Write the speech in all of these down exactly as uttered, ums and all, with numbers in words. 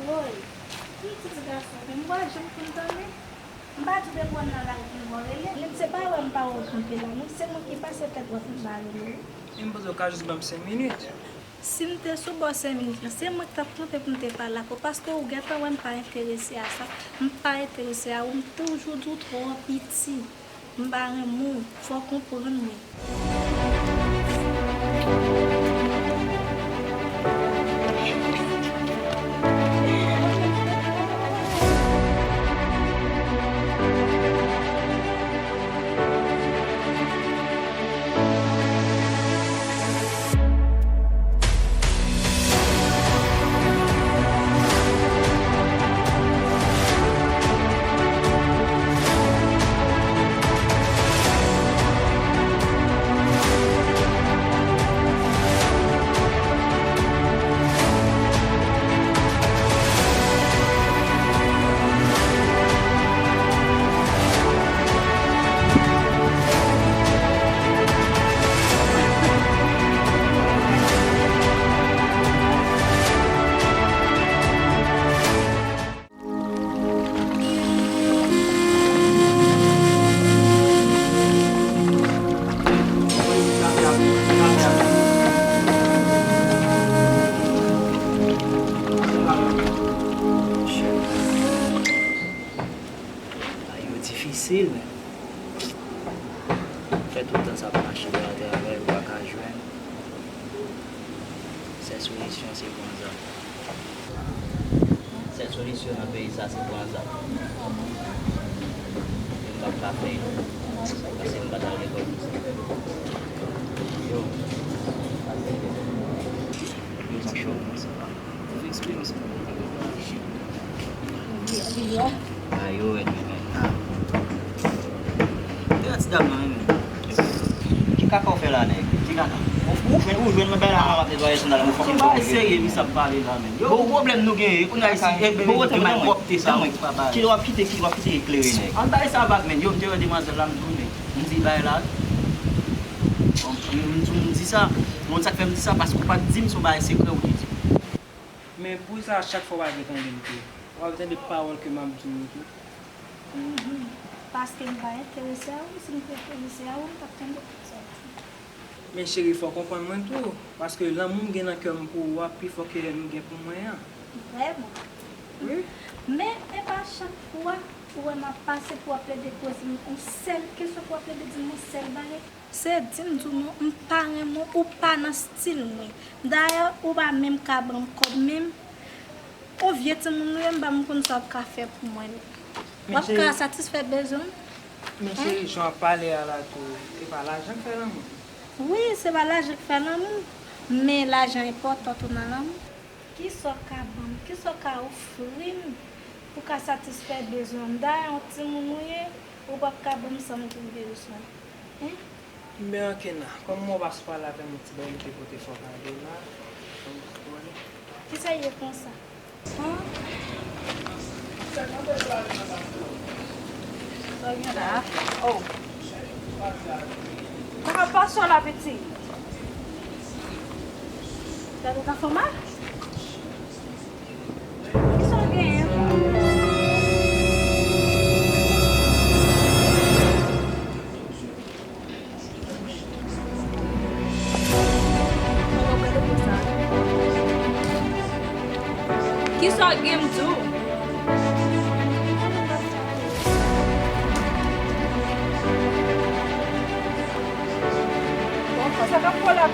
Woy, m ti ti gason, men m pa janm konn tande. M pa di w depi w nan lari pou m wè w rele. Men se pa wè m pa wè w kanpe la, non. Se mwen ki pase tèt wè pou m pa rele w. Men m panse w ka jis ban m senk minit. Si m te sou bò senk minit lan, se mwen k t ap kanpe pou m te pale ak ou, paske ou gentan wè m pa enterese a sa. M pa enterese a ou, m toujou di w twò piti. M pa renmen w, fò w konprann mwen. Ay, yo difisil, men. Fè tout tan sa ap mache atravè, yo pa ka jwenn. Sèl solisyon se pran zam. Sèl solisyon nan peyi sa se pran zam. E m p ap ka fè l. Paske m pa t al lekòl pou sa. Yo. Yo, sa cho, men se pa. Ti eksperyans mwen gen nan mache. Ay, yo rèd, men. Gade ti dam nan, men. Ki kaka w fè la, nèg? Ki kaka? Ou, ou jwenn, ou jwenn mwen bay la, mwen ap netwaye sandal mwen, fòk m fè yon bagay serye, misye ap pale la, men. Yo, bon pwoblèm nou genyen, kounye a isi, e, men, men, men, pwòpte sa, ou pa bay. Kilè w ap kite, kilè w ap kite eklere, nèg? Ann bay sa vag, men. Yo, m te wè demwazèl la, m di w, men. M di bay la. M, m, m di sa. Ou konn sa k fè m di sa? Paske ou pa t di m se yon bagay sekrè ou te di m. Men poukisa chak fwa w pa vle tande m tou? W pa vle tande pawòl ke m ap di w yo tou? Mhm. Paske m pa enterese a ou, si m te enterese a ou, m t ap tande tout sa w di. Men cheri, fò w konprann mwen tou, paske lanmou m gen nan kè m pou ou a pi fò ke m gen pou mwen an. Vrèman? Wi. Men, e pa chak fwa ou wè m ap pase pou w ap plede poze m yon sèl kesyon, pou w ap plede di m yon sèl bagay. Se di m di w non, m pa renmen w, ou pa nan stil mwen. Dayè, ou pa menm ka ban m kòb menm. Yon vye timoun ou ye, m pa menm konn sa w ap ka fè pou mwen non. W ap ka satisfè bezwen m? Men cheri, jan w ap pale a la tou, se pa lajan k fè lanmou. Wi, se pa lajan k fè lanmou, men lajan enpòtan tou nan lanmou. Kisa w ka ban m? Kisa w ka ofri m pou ka satisfè bezwen m? Dayè, yon timoun ou ye, ou p ap ka ban m sa m vin bezwen. Hen? Men ankenna, kòm mwen w pa sou pale avè m yon ti bagay m te pote fò kado la, kòm ou konnen. Kisa l ye konsa? Hen? Sa gen la? Oh. Sa k ap pase w la, pitit? Tèt ou ka fè w mal? Kisa w genyen? Kisa w gen m di w? Sa k ap fè w la?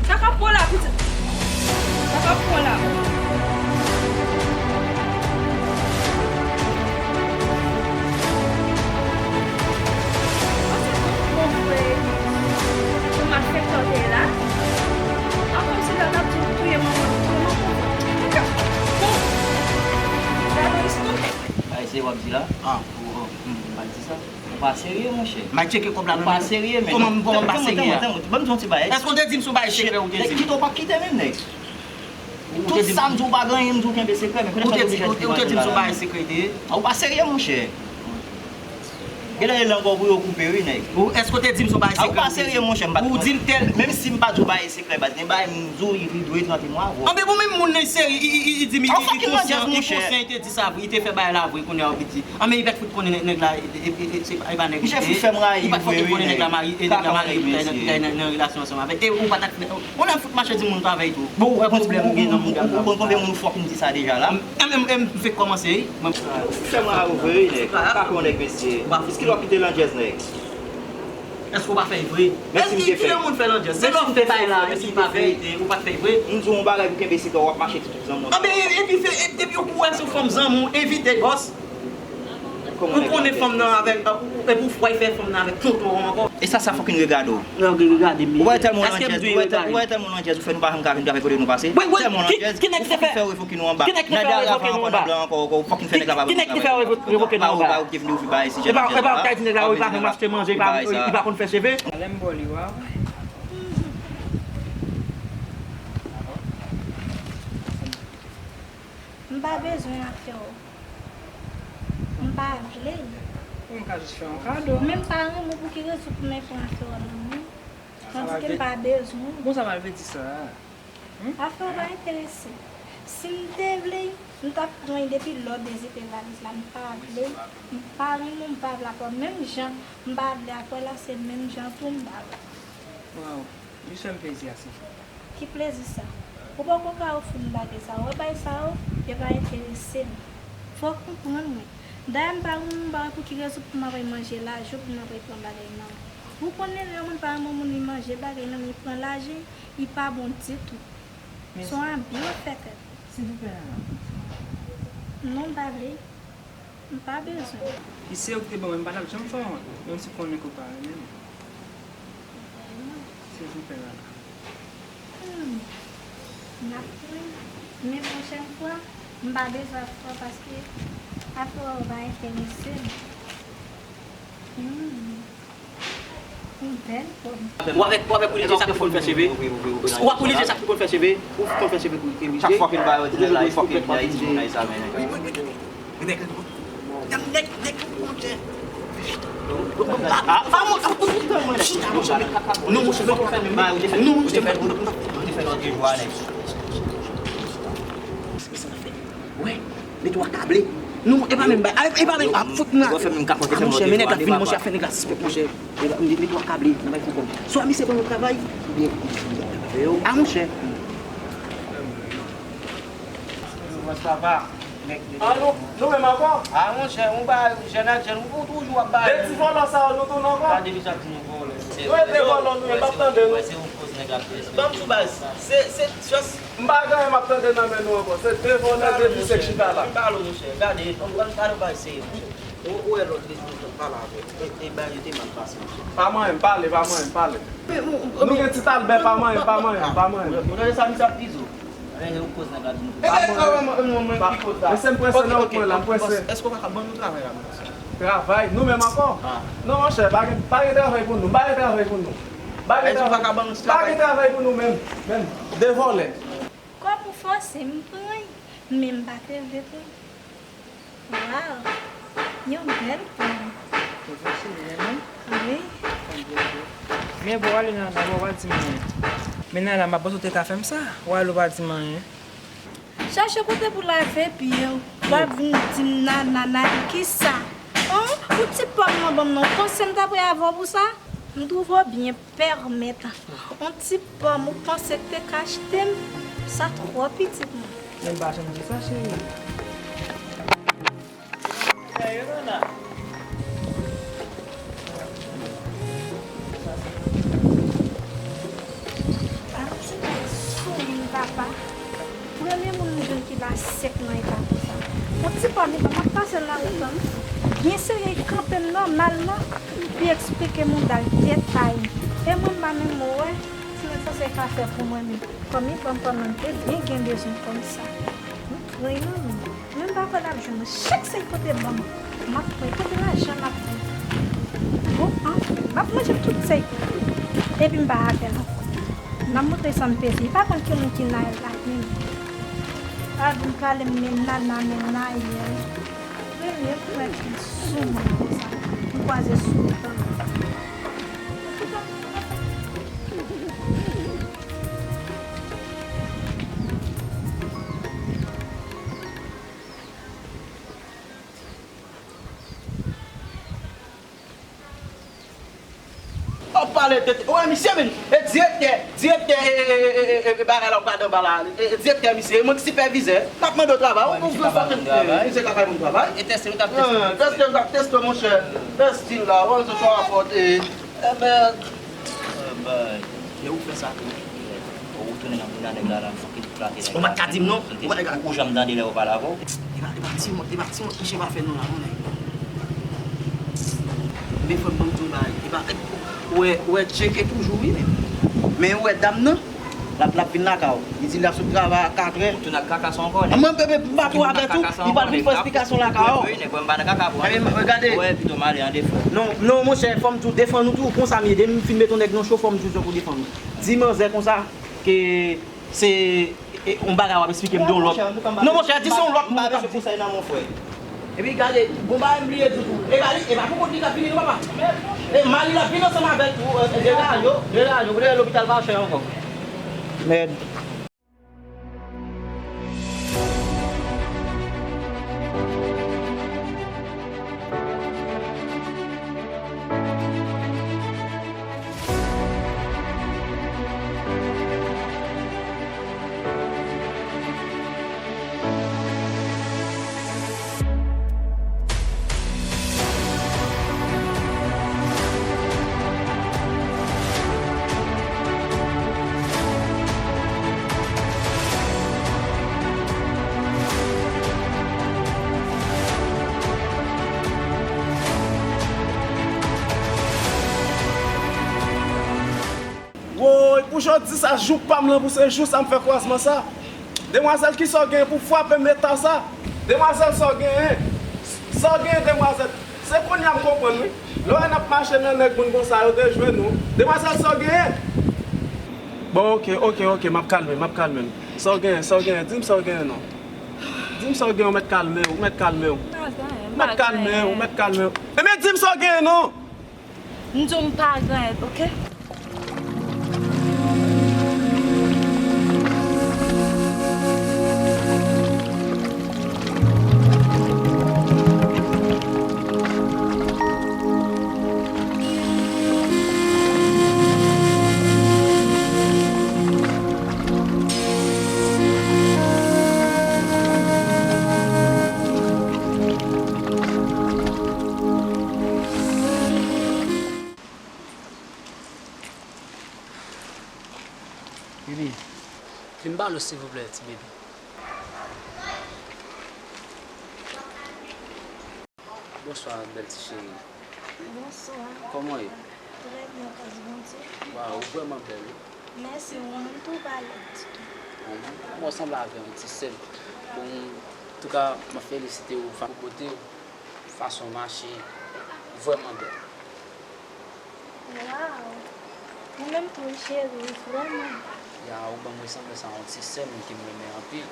Sa k ap fè w la, pitit? Sa k ap fè w la? Ou se tout bon frè, ou malfektè w te ye la. A, kòmsi lè w t ap di w touye manman, touye manman w. Gade yon istwa. Ay, se w ap di la? Ah, oh, oh, hmm, m pa di sa. Ou pa serye, monchè. M a tcheke kòb la nan men w. Ou pa serye, men. Kòman m, kòman m pa serye a? Tann mwen, tann mwen, tann mwen. Èske w te di m se yon bagay sekrè ou te di m? Nèg, kite w p ap kite menm, nèg. Tout sa m di w pa gen anyen m di w kenbe sekrè, men kounye a sa w te vin jwenn mwen la. Ou te di m se yon bagay sekrè te ye? A, ou pa serye, monchè. Genlè e lang ou pou yo koupe wi nèg. Ou, èske w te di m se yon bagay sekrè ou te di? A, ou pa serye monchè, m pa t... Ou di l tèl... Menm si m pa di w bagay sekrè baz, gen bagay m di w, li dwe trante mwa avè w. Anben bon, menm moun nan li serye, li, li, li di m li, li konsyan, li konsyan, li te di sa vre, li te fè bagay la vre, kounye a ou vin di. Anben li pa t fout konnen nèg, nèg la, e, e, e, e, se pa, e pa nèg li te ye. Misye fout fè m rayi vre wi nèg. Li pa t fout konnen nèg la marye, e nèg la marye, li ta nan, li ta nan, nan relasyon ansanm avè l. E ou pa t ak, ou nan fout mache di moun travay tou. Bon, ou wè pwoblèm ou gen nan moun la. Ou konn konbyen moun ou fòk m di sa deja la? M, m, m, m fèk kòmanse wi. Mwen... Ou fè mwen avwe wi nèg. Ou pa ka fè yon nèg mesye. Eskize w ap kite landjèz nèg. Èske w pa fè l vre? Èske kilè moun fè landjèz? Se lè w fè bagay la, èske li pa verite, ou pa t fè l vre? M di w yon bagay pou kenbe sekrè, w ap mache tout zanmi w. Anben, epi fè, epi depi w wè se yon fanm zanmi w, evite l bòs. Ou konnen fanm nan avèk, epi w fè fè fanm nan avèk tonton w ankò. E sa, sa fucking regade w. Nan regade m. Ou wè tèlman w landjèz, ou wè tèl, ou wè tèlman w landjèz, ou fè nou pa janm ka vin travay kote nou pase. Tèlman w landjèz, ou fucking fè revoke nou anba. Nada la fè ankò nan blan ankò, ou fucking fè nèg la pa vin travay. Ki nèg ki fè revoke nou anba? Ou pa ou ki te vin ouvri bagay sijè landjèz la. E pa ou ka di nèg la, wi, pa konn achte manje, li pa konn fè cheve. Lè m ba w li, wa wè. M pa bezwen afè w. M pa vle. Ou ka jis fè yon kado. Men m pa renmen w, pou ki rezon pou m ap pran afè w nan men w? Tandike m pa bezwen w. Bon, sa m al vle di sa a. Afè w pa enterese m. Si m te vle, m t ap pran l depi lè w dezipe valiz la. M pa vle, m pa renmen w, m pa vle afè w. Menm jan m pa vle afè w la, se menm jan tou m pa vle. Waw, li fè m plezi ase. Ki plezi sa? Ou poko ka ofri m bagay sa yo. Wè bagay sa yo, yo pa enterese m. Fò w konprann mwen. Dayè m pa renmen w, m pa wè pou ki rezon pou m ap al manje lajan w, pou m ap al pran bagay nan men w. Ou konnen lè yon moun pa renmen yon moun li manje bagay nan men l, li pran lajan, li pa bon ditou. Se yon abi w ap fè tèt ou. Silvouplè, Nana. Non, m pa vle. M pa bezwen. Ki se ou ki te ban mwen, m pa t ap janm fè w wont, menm si w konnen ke w pa renmen m. Silvouplè, Nana. Hmm. M ap pran, men pwochèn fwa, m pa bezwen afè w paske afè w pa enterese m. Hmm. Yon bèl pòm. W avèk, w avèk Willy Jay sa ki konn fè cheve? W ak Willy Jay sa ki konn fè cheve? Ou konn fè cheve pou Willy Jay? Chak fwa ke l ba yo di nèg la, li fòk li di Ayiti moun nan egzamènen. Nèg, nèg, nèg, monchè. Ah, ah, ah, monchè, chita, monchè. Non, monchè, non, monchè. Wè, nèg yo akable. Non, e pa menm bagay, e pa menm, ah, fout nan. Ah, monchè, men nèg la vin, monchè, fè nèg la sispèk, monchè. E pa, nèg yo akable, nan bay fou kòb. Swa misye ban nou travay, oubyen, ah, monchè. Papa. Ah, nou, nou menm ankò? Ah, monchè, ou ba jèn ak jèn, ou toujou ap ba. De ti vòlò sa yo, nou tounen ankò? Gade misye ap di nou vòlò. Nou e de vòlò, nou ye, m ap tande nou. Ban m sou baz. Se, se, just. M pa gen anyen m ap tande nan men nou ankò. Se de vòlò, de visye k chita la. Pale, monchè, gade, ou pral pale, ou pral serye, monchè. Ou, ou wè lòt lè, lòt pale avè w. E, e, bagay yo te mal pase, monchè. Pa manyen m, pale, pa manyen m, pale. Nou gen Ti Albè, pa manyen m, pa manyen m, pa manyen m. Ou tande sa misye ap di w? Mesye, m prese nan wout mwen la, m prese. Èske w pa ka ban nou travay la, mesye? Travay? Nou menm ankò? Non, monchè, pa gen, pa gen travay pou nou, pa gen travay pou nou. Pa gen travay, pa gen travay pou nou menm, menm. De vòlè. Kòm ou fòse m pran l, men m pa te vle pran l. Waw! Yon bèl pòm. Ou fache, renmen? Wi. Tanbyen, wi. Men bon, ale nan, nan, bon, w pa di m anyen. Men nan, nan, m ap panse w te ka fè m sa. W ale, w pa di m anyen. Chache kote pou lave pye w. W ap vin di m nan, nan, nan, kisa? An? Ou ti pòm nan ban m nan. Ou panse m ta prè avè w pou sa? M twouve w byen. Pèmèt. On ti pòm ou panse k te ka achte m, sa twò pitit mwen. Men m pa janm di sa, cheri. Sèye, Nana. Ala ti nèg sou moun, papa. Premye moun m jwenn ki la sèk nan eta konsa. On ti pòm li ban m, m ap pase nan lawout lan, wi. Byen serye, li kanpe m nòmalman, li eksplike mouda l detay. E mwen m pa menm wè, ti nèg sa se ka fè pou mwen menm. Kòm li ban m pòm nan, m te byen gen bezwen pòm sa. M pran nan men. Men m pa kwè l ap jwenn nan. Chak sa l pote ban m, m ap pran. Pote lajan m ap pran. Bon, an, m ap manje tout sa l pote. Epi m pa avè l ankò. M ap montre sa m peze. Li pa konn ki moun ki Nayèl la menm. Al vin pale m men Nana, men Nayèl. Premye frè ki sou mwen konsa. M Kwaze sou. W ap pale tete. Wè, misye menm. E direktè, direktè, e, e, e, e, e, bagay la w gade anba la. E, e, direktè, misye. E mwen ki sipèvizè. M ap mande w travay. Ou, ou vle fè tete, e, misye ka fè moun travay. E teste, nou t ap teste. Ah, teste, nou t ap teste, monchè. Teste la. Wè, se sa w apòte. Enben, enben, lè ou fè sa tou, ou tounen nan mouda nèg la, la, fòk li klake nèg la. Ou pa t ka di m non. Ou pa t ka. Ou janm tande lè yo pale avè w? E pa, e pa ti mòt, e pa ti mòt, misye pa fè non la, non, nèg. Men frè m, ban m di w bagay. E pa, ou wè, ou wè, tcheke toujou, wi, men. Men ou wè dam nan, l ap, l ap vin lakay ou. Li di l ap sot travay a katrè. Ou tounen ak kaka sa ankò, nèg. Mwen, bebe, m pa twò avè tou. Li pral vin fè esplikasyon lakay ou. Wi, nèg, mwen m pa nan kaka pou. Ebyen, gade. Ou wè, pito m ale an defo. Non, non, monchè, fò m di w, defann ou tou, konsa m ye. Depi m fin met yon nèg nan cho, fò m di w sa pou defann ou. Di manzè konsa, ke se, e, yon bagay w ap esplike m de yon lòt. Non, monchè, di se yon lòt moun k ap di. Epi gade, bon bagay m bliye di w tou. E pa li, e pa pou kont li k ap vini non, papa. E mari l ap vin ansanm avè l tou, e, e, de rayo, de rayo, pou l lopital pa chè ankò. Mèd. Woy, pou jodi sa, jou pa m lan pou se jou sa m fè kwazman sa. Demwazèl, kisa w genyen pou frape meta sa? Demwazèl, sa w genyen? Sa w genyen, demwazèl? Se kounye a m konprann, wi. Lè w wè n ap mache nan nèg moun konsa, yo dejwe nou. Demwazèl, sa w genyen? Bon, oke, oke, oke, m ap kalme, m ap kalme m. Sa w genyen, sa w genyen? Di m sa w genyen non. Di m sa w genyen, ou mèt kalme w, ou mèt kalme w. Ou mèt kalme w, ou mèt kalme w. Ebyen, di m sa w genyen non. M di w m pa gen, oke? Bibi, vin pale w silvouplè, ti bebe. Bonswa, bèl ti cheri. Bonswa. Kòman w ye? Trè byen, gras Bondye. Waw, ou vrèman bèl, wi. Mèsi, ou menm tou, ou pa lèd ditou. Bon, ou sanble avè yon ti sè m. Bon, antouka, mwen felisite w, fa-, bote w, fason w mache, vrèman bèl. Waw! Ou menm tou, wi, cheri, vrèman. Ya, ou ban m resanble sa yon ti sè m ke m renmen anpil.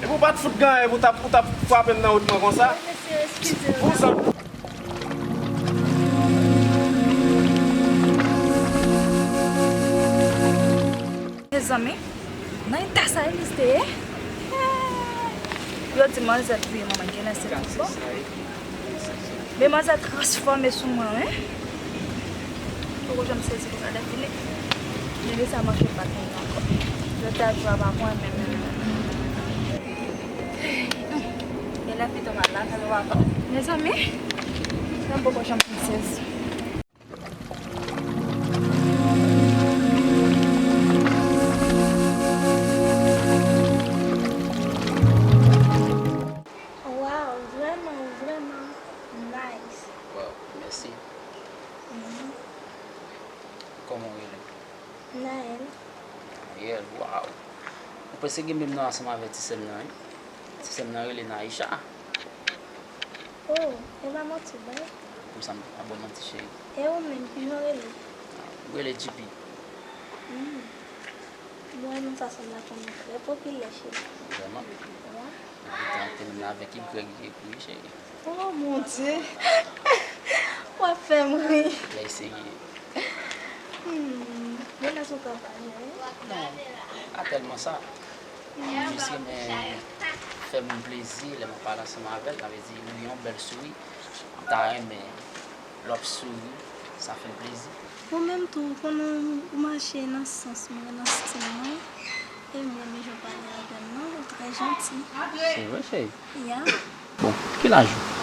Epi w pa t fout gen anyen pou w t ap, pou w t ap frape m nan wout mwen konsa? Mesye, eskize m. Pou sa. Mezanmi, nan eta sa Elis te ye? Yo di manzè touye manman l, genlè se tout bon. Men manzè transfòme sou mwen, wi. Poko janm sezi konsa lè fini. Nèg sa manke bat mwen ankò. Jodi a jou a pa pou mwen menm, menm, menm. Genlè pito m al lakay ou ankò. Mezanmi, mwen poko janm fin sezi. Waw, vrèman, vrèman nice. Waw, mèsi. Mhm. Kòman w rele? Naël. Naël, waw. Ou prèske gen menm non ansanm avèk ti sè m nan, wi. Ti sè m nan rele Naïcha. Oh, e pa manti w bay? Pou sa m pa ba w manti, cheri. E ou menm, kijan w rele? M rele J P. Hmm. Mwen, non sa sanble ak yon non trè popilè, cheri. Vrèman? Wi. Epi te menm avèk Y ki ekri, cheri. Oh, mon Dieu! W ap fè m ri. Lè serye. Hmm, men lè sou travay, wi. Non, pa tèlman sa. M jis renmen fè moun plezi lè m ap pale ansanm avè l. Sa vle di, ou gen yon bèl souri. M ta renmen lè w ap souri, sa fè m plezi. Ou menm tou, ou konnen ou mache nan sans mwen, nan stil mwen. E m renmen jan w pale avè m nan, ou trè janti. Se vre, cheri. Ya. Bon, ki laj ou?